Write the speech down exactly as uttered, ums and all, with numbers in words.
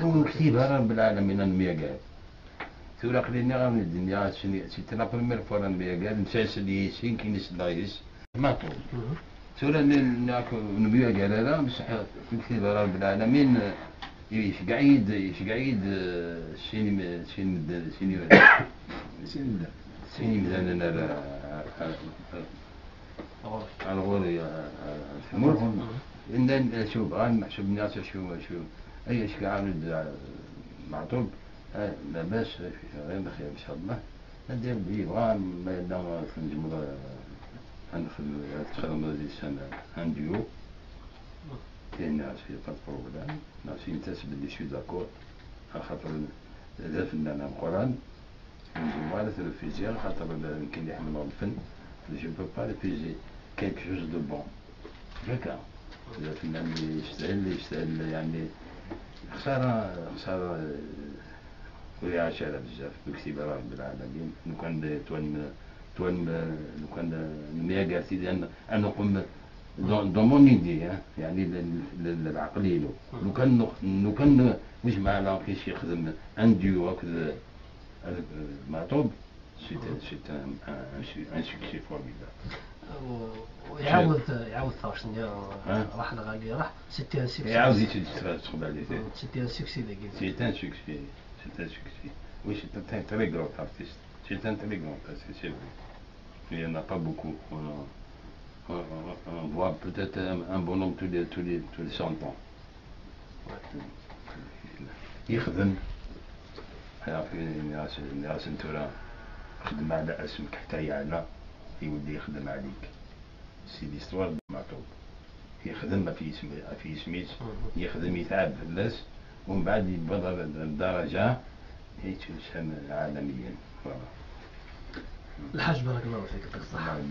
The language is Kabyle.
Ur nektib ara Rabb lɛalamin ad nemyagar. Tura aql-i nniɣ-awen-d, nniɣ-asen, c'était la première fois ad nemyagar, nesɛa-d yis-i, nekkin selleɣ yis-s. Maɛṭub. Tura nniɣ-ak ur nemyagar ara, bṣeḥ ur nektib ara Rabb lɛalamin, iceggeɛ-iyi-d, iceggeɛ-iyi-d, eh, sin, sin, sin, sin imdanen ar, ar, ar, ar ɣur-i, ar, ar, ar tmurt. Nnan, acu bɣan, meḥsub nniɣ-as, acu, acu, ay, acu ɛawed, eh, Maɛṭub, eh, labas, eh, ɣir lxir, ncallah. Ad d-, yebɣa, ma yella tnejmeḍ, eh, ad nexdem, ad txedmeḍ deg-sen un duo. Yenna-as, il n'y a pas de problème. Neɣ s netta-s belli je suis d'accord, axaṭer d afennan ameqqran, ur nezmir ara ad t-refusiɣ, axaṭer d nekkini ḥemmleɣ lfen, je peux pas refuser quelque chose de bon. Akka. D afennan yeshel, yeshel, yeɛni, xsara, xsara, eh, ur iɛac ara bezzaf, ur yektib ara Rebbi lɛalamin. Lukan twan-, twan-, lukan nemyager tidi, ad, ad neqqim dans, dans mon idée, hein, yeɛni l-, l-, l-, lɛeql-inu. Lukan nux-, lukan wiss ma ɛla kis yexdem un duo akked, akked Maɛṭub, c'est un, c'est un, un, un su-, un succès formidable. Iɛawed, iɛawed taɣect-nni, ṛaḥ neɣ agi ṛaḥ, c'était un succès. Iɛawed-itt-id s teqbaylit. C'était un succès dagi. C'est un succès. C'est un succès. Oui, c'est un très, très grand artiste. C'est un très grand artiste, c'est vrai. Il n'y en a pas beaucoup. On, on, on, on voit peut-être un, un bonhomme tous les, tous les, tous les cent ans. Yexdem. Nniɣ-asen tura, xdem ɛla asmek ḥetta yeɛla, iweddi yexdem ɛlik. C'est l'histoire de Maɛṭub. Yexdem ɣef yisem-, ɣef yisem-is, yexdem, yetɛab fell-as, umbeɛd yewweḍ ar, ar ddaraja yettelsam ɛalamiyan. Voilà. Lḥaǧ, barakallahu fik, ṭṭiq ṣṣeḥḥa.